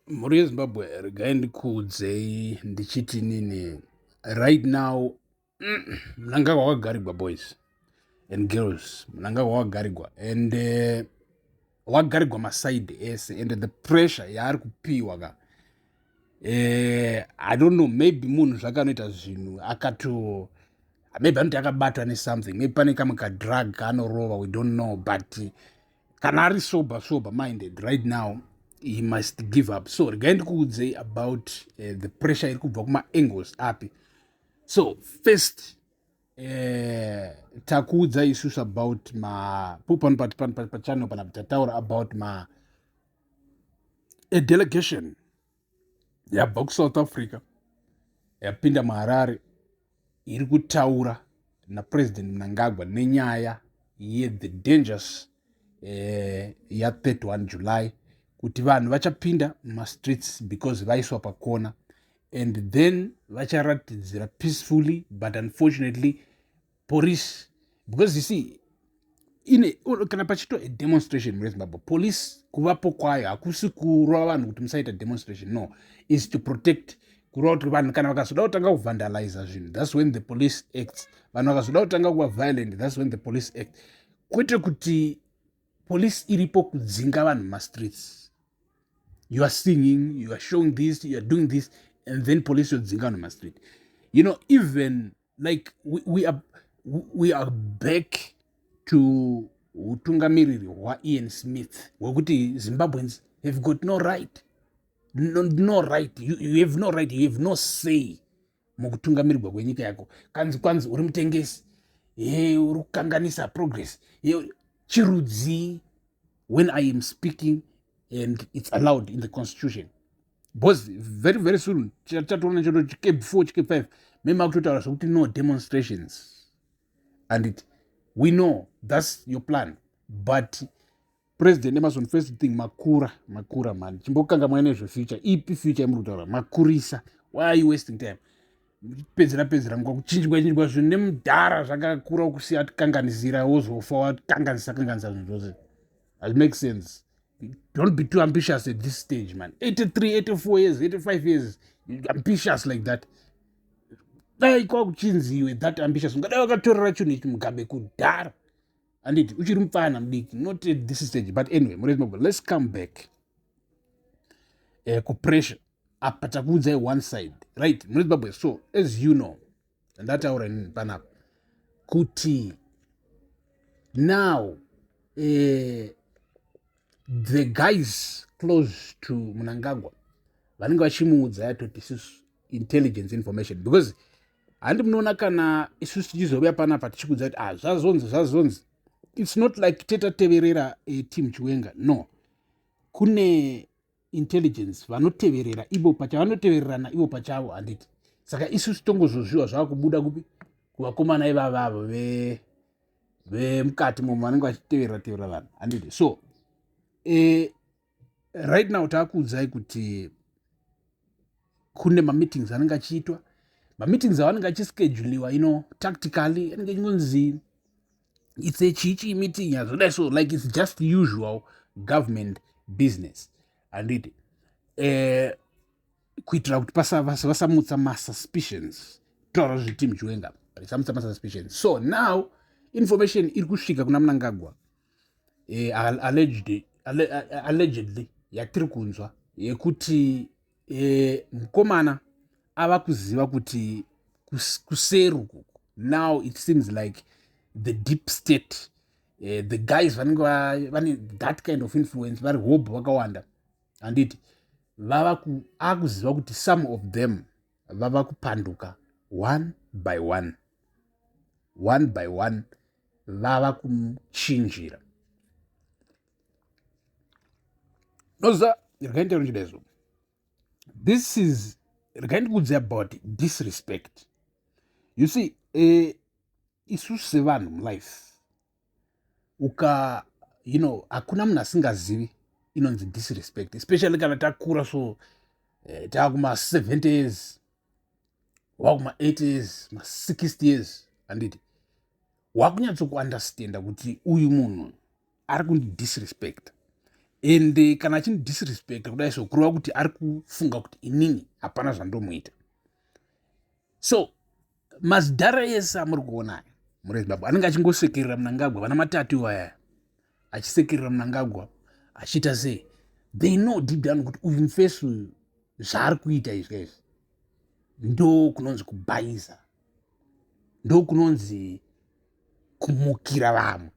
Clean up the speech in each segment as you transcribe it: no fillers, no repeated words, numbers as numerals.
Mhuri yeZimbabwe, regai ndikuudzei ndichiti nini right now, Mnangagwa wakagarigwa, boys and girls. Mnangagwa wakagarigwa and wagarigwa masaidi ese, and the pressure yaari kupiwa ka, I don't know, maybe munhu zvakanoita zvinhu akato, maybe anoti akabatwa nesomething, maybe pane kamwe kadrug kaanorova, we don't know. But kana ari sober minded right now, he must give up. So regai ndikuudzei about the pressure iri kubva kumaangles api. So first, takuudza isusu about ma pano pachannel panapa, tataura about ma a delegation yabva kuSouth Africa, yapinda muHarare, iri kutaura naPresident Mnangagwa nenyaya yethe dangers ya31 July, kuti vanhu vachapinda mumastreets because vaiswa pakona, and then vacharatidzira peacefully. But unfortunately police, because you see, ine kana pachiitwa a demonstration mureZimbabwe, police kuvapo kwayo hakusi kurova vanhu kuti musaita demonstration. No, is to protect, kureva kuti vanhu kana vakazoda kutanga kuvandaliza zvinhu, that's when the police acts. Vanhu vakazoda kutanga kuva violent, that's when the police act. Kwete kuti police iripo kudzinga vanhu mumastreets. You are singing, you are showing this, you are doing this, and then police yodzinga vanhu mumastreet. Even like we are back to utungamiriri hwaIan Smith, hwekuti Zimbabweans have got no right, no, no right. You have no right, you have no say mukutungamirirwa kwenyika yako. Kanzi kwanzi uri mutengesi, he, uri kukanganisa progress, chirudzi. When I am speaking and it's allowed in the constitution, because very very soon chatoona choto chiCAB 4, chiCAB 5, mema kutotaura zvokuti no demonstrations, and we know that's your plan. But President Emmerson, first thing, makura, makura mani, chimbokangamwai nezvefuture. Ipi future yamuri kutaura? Makurisa. Why are you wasting time, pedzera pedzera nguva, kuchinjwa chinjwa zvinhu nemudhara zvakakura, kusiya tikanganisira, wozofa wakanganisa kanganisa zvinhu zvose? It makes sense. Don't be too ambitious at this stage, man. 83, 84 years, 85 years, ambitious like that. Dai kwakuchinziwe that ambitious, ungadai wakatorera chinhu ichi Mugabe kudhara, handiti? Uchiri mupfana mudiki, not at this stage. But anyway, mureZimbabwe, let's come back kupressure. Apa takuudzai one side, right, mureZimbabwe? So as you know, ndataura inini panapa kuti now the guys close to Mnangagwa vanenge vachimuudza yatoti isusu intelligence information, because handi munoona kana isusu tichizouya panapa tichikudza kuti, ah, zvazonzi, zvazonzi, it's not like tetateverera team Chiwenga. No, kune intelligence vanoteverera ivo pachavanotevererana ivo pachavo, handiti? Saka isusu tongozozviwa zvava kubuda kupi? Kuvakomana ivavavo vemukati momo vanenge vachiteverera teverera vanhu, handiti? So right now taakuudzai kuti kune mameetings anenge achiitwa, mameetings avanenge achischeduliwa tactically, anenge achingonzi it's a chichi meeting yazvodai. So like it's just usual government business, handiti? Kuitira kuti vasamutsa masuspicions, taura zveteam Chiwenga, vasamutsa masuspicions. So now information iri kusvika kuna Mnangagwa, allegedly yatiri kunzwa yekuti mukomana ava kuziva kuti kuseri uku now it seems like the deep state, the guys vanenge vane that kind of influence, vari hope vakawanda, handiti? Vava akuziva kuti some of them vava kupanduka one by one, one by one, vava kumuchinjira. Noza regai nditaure chidaizo. This is, regai ndikuudze about disrespect. You see, isusu sevanhu mulife, uka hakuna munhu asingazivi inonzi disrespect, especially kana takura. So taakuma 70 years, wakuma 80 years, ma60 years, handiti? Wakunyatsokuunderstanda kuti uyu munhu ari kundidisrespect. Ende kana achindidisrespecta kudai, so kureva kuti ari kufunga kuti inini hapana zvandomuita. So mazidhara ese amuri kuona aya muri Zimbabwe anenge achingosekerera Mnangagwa, vana matatu iwaya achisekerera Mnangagwa, achiita sei, they know deep down kuti uyu mufesi uyu zvaari kuita izvi izvi ndo kunonzi kubhaisa, ndo kunonzi kumukira vamwe,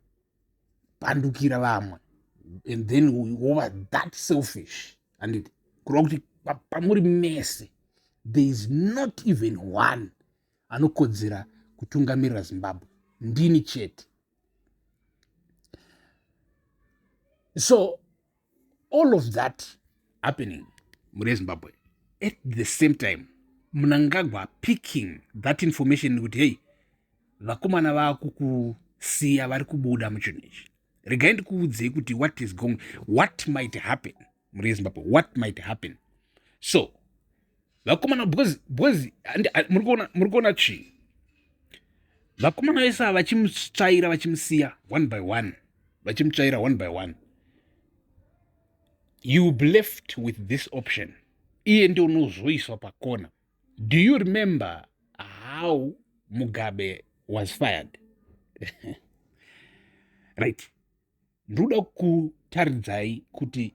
pandukira vamwe, and then wova that selfish, handiti? Kureva kuti pamuri mese there is not even one anokodzera kutungamirira Zimbabwe, ndini chete. So all of that happening muri Zimbabwe at the same time, Mnangagwa picking that information kuti, "Hey, vakomana vakukusiya, vari kubuda muchinhu ichi. Regai ndikuudzei kuti what is going, what might happen muri Zimbabwe, what might happen." So vakomana, because muri kuona chii? Vakomana vese ava vachimutsvaira, vachimusiya one by one, vachimutsvaira one by one, you be left with this option. Iye ndi unozoiswa pakona. Do you remember how Mugabe was fired, right? Ndoda kutaridzai kuti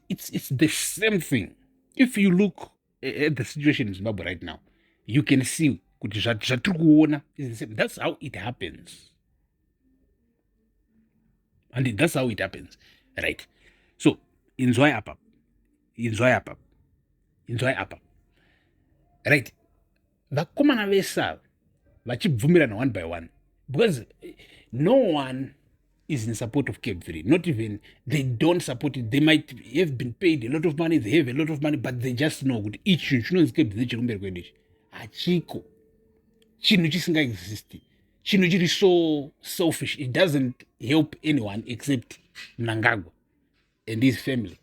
it's the same thing. If you look at the situation in Zimbabwe right now, you can see kuti zvatiri kuona is the same. That's how it happens, and that's how it happens, right? So inzwai apa, inzwai apa, inzwai apa, right? Vakomana vese ava vachibvumirana one by one, because no one is in support of CAB 3. Not even, they don't support it. They might have been paid a lot of money, they have a lot of money, but they just know kuti ichi chinhu chinonzi CAB 3 chiri kumberi kwedu ichi hachiko, chinhu chisingaexisti, chinhu chiri so selfish. It doesn't help anyone except Mnangagwa and his family.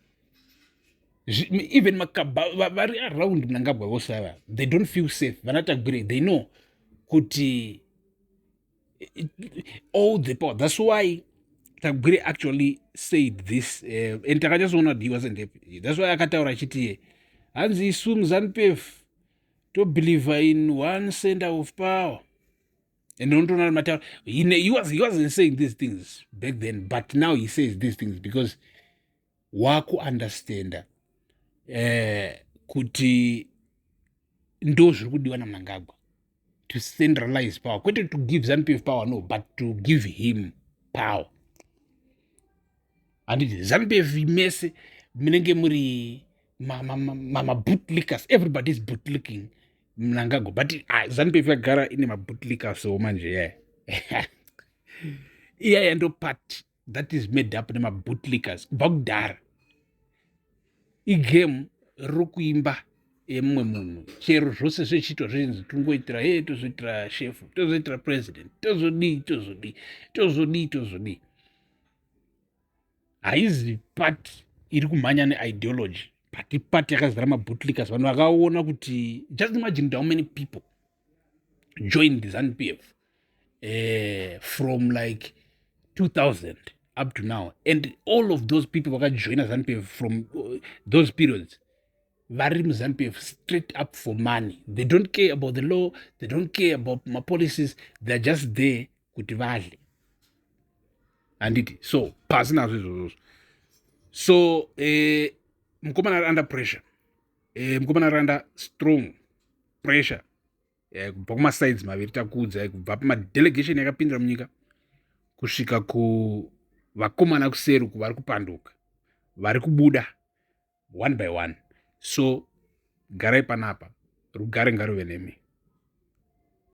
Even makaba vari around Mnangagwa vose ava, they don't feel safe. VanaTagwirei, they know kuti all the power. That's why Tagwirei actually said this, and takanyatsoona kuti he wasn't happy. That's why akataura achiti, hanzi, "Isu muZANU PF tobelieve in one center of power." And unotoona mataura, he wasn't saying these things back then, but now he says these things because wakuunderstanda kuti ndo zviri kudiwa naMnangagwa, to centralize power, kwete to give ZANU PF power, no, but to give him power, handiti? ZANU PF mese munenge muri mabootlickers. Everybody is bootlicking Mnangagwa, but ZANU PF yagara ine mabootlickers. So manje yeah, iyaya ndo part that is made up nemabootlickers kubva kudhara. Igame riri kuimba yemumwe munhu. Chero zvose zvechiitwa zvechinzi tingoitira he, tozoitira shefu, tozoitira president, tozodii, tozodii, tozodii, tozodii, haizi party iri kumhanya neideology, but party yakazara mabootlickers. Vanhu vakaona kuti, just imagine how many people joined ZANU PF from like 2000 up to now, and all of those people vakajoina ZANU PF from those periods vari muZANU PF straight up for money. They don't care about the law, they don't care about mapolicies, they're just there kuti vadle, handiti? So pasi nazvo izvozvozvo. So mukomana ari under pressure, mukomana ari under strong pressure kubva kumasides maviri takuudzai, kubva pamadelegation yakapindira munyika kusvika kuvakomana kuseri vari kupanduka, vari kubuda one by one. So garai panapa, rugare ngaruve nemi.